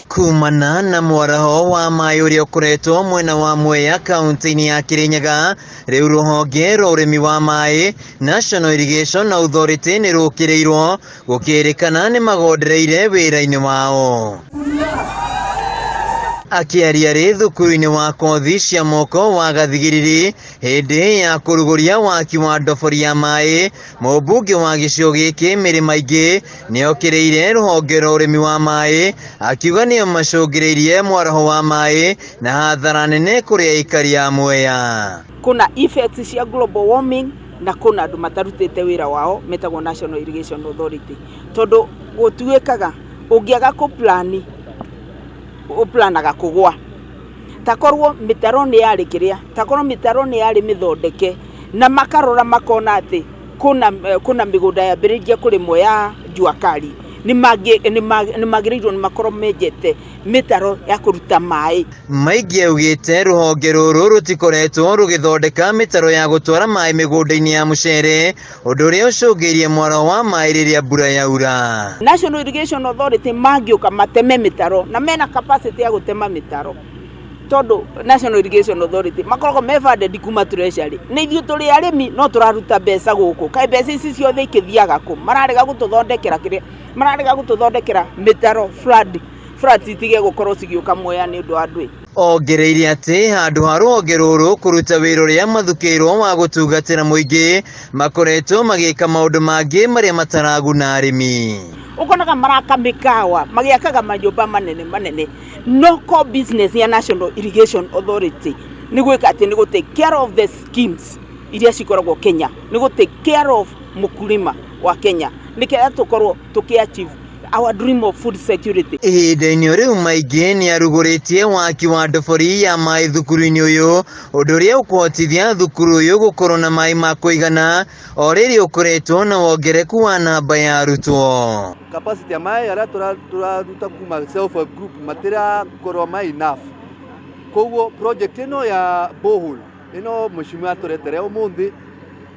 Kumana na mwaraho wa maĩ ũrĩa ũkoretwo mwena wa Mwea kaunti-inĩ ya Kirinyaga, rĩu rũhonge rwa ũrĩmi wa maĩ National Irrigation Authority nĩ rũkĩrĩirwo gũkĩrĩkana nĩ magondereire wĩra-inĩ wao. Akĩaria rĩ thukuru-inĩ wa kothi cia moko wa Gathigiriri hĩndĩ ya kũrugũria waki wa ndobori ya maĩ, mũmbunge wa gĩcigo gĩkĩ Mary Maingĩ nĩokĩrĩire rũhonge rwa ũrĩmi wa maĩ akiuga nĩo macũngĩrĩirie mwaraho wa maĩ na hathara nene kũrĩ aikari a Mwea. Kuna effects cia global warming na kuna andũ matarutĩte wĩra wao metagwo National Irrigation Authority, tondũ gũtuĩkaga ũngĩaga kũ plan, ũplanaga kũgwa. Takorwo mĩtaro nĩ yarĩ kĩrĩa, takorwo mĩtaro nĩ yarĩ mĩthondeke na makarora makona atĩ kuna mĩgũnda yambĩrĩirie kũrĩmwo ya jua kali, nĩ magĩrĩirwo nĩ makorwo menjete mĩtaro ya kũruta maĩ. Maingĩ augĩte rũhonge rũrũ rũtikoretwo rũgĩthondeka mĩtaro ya gũtwara maĩ mĩgũnda-inĩ ya mũcere, ũndũ ũrĩa ũcũngĩirie mwaraho wa maĩ rĩrĩa mbura yaura. National Irrigation Authority mangĩũka mateme mĩtaro na mena capacity ya gũtema mĩtaro, tondũ National Irrigation Authority makoragwo me funded kuma treasury, nĩ ithuĩ tũrĩ arĩmi no tũraruta mbeca gũkũ, kaĩ mbeca ici ciothe ikĩthiaga kũ? Mararega gũtũthondekera kĩrĩa, mararega gũtũthondekera mĩtaro flood citige gũkorwo cigĩũka Mwea nĩ ũndũ wa ndwĩ. Ongereire atĩ handũ ha rũhonge rũrũ kũruta wĩra ũrĩa mathukĩirwo wa gũtungatĩra mũingĩ, makoretwo magĩka maũndũ mangĩ marĩa mataraguna arĩmi. Ũkonaga maraka mĩkawa, magĩakaga manyũmba manene manene, no core business ya National Irrigation Authority nĩ gwĩka atĩ nĩ gũ take care of the schemes iria cikoragwo Kenya, nĩ gũ take care of mũkulima wa Kenya, nĩgetha tũkorwo tũkĩ achieve our dream of food security. Ihinda-inĩ rĩu Maingĩ nĩ arugũrĩtie waki wa ndobori ya maĩ thukuru-inĩ ũyũ, ũndũ ũrĩa ũkũhotithia thukuru ũyũ gũkorwo na maĩ ma kũigana o rĩrĩ ũkoretwo na wongereku wa namba ya arutwo. Capacity ya maĩ arĩa tũraruta kuma self help group matirakorwo ma enough, koguo project ĩno ya borehole ĩno mheshimiwa atũretere ũmũthĩ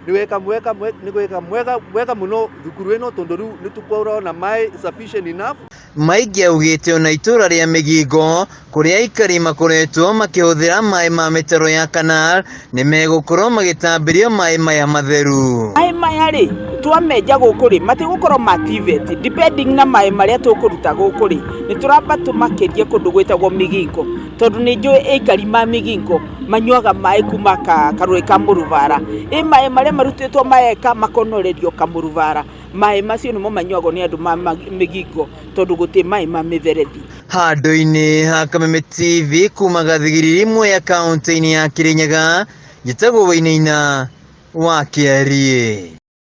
nĩ weka mweka nĩ gwĩka mwega wega mũno thukuru ĩno, tondũ rĩu nĩ tũkorwo na maĩ sufficient enough. Maingĩ augĩte ona itũra rĩa Mĩgingo kũrĩa aikari makoretwo makĩhũthĩra maĩ ma mĩtaro ya canal nĩ megũkorwo magĩtambĩrio maĩ maya matheru. Maĩ maya rĩ twamenja gũkũ rĩ matigũkorwo ma TVET, depending na maĩ marĩa tũkũruta gũkũ rĩ, nĩ tũramba tũmakĩrie kũndũ gwĩtagwo Migingo, tondũ nĩ njũĩ aikari ma Migingo manyuaga maĩ kuma karũĩ ka Mũrubara. Ĩ maĩ marĩa marutĩtwo maeka makonorerio Kamũrubara, maĩ macio nĩmo manyuagwo nĩ andũ ma Migingo, tondũ gũtirĩ maĩ ma mĩberethi. Handũ-inĩ ha Kameme TV kuma Gathigiriri Mwea kaunti-inĩ ya Kirinyaga, njĩtagwo Wainaina wa Kĩariĩ.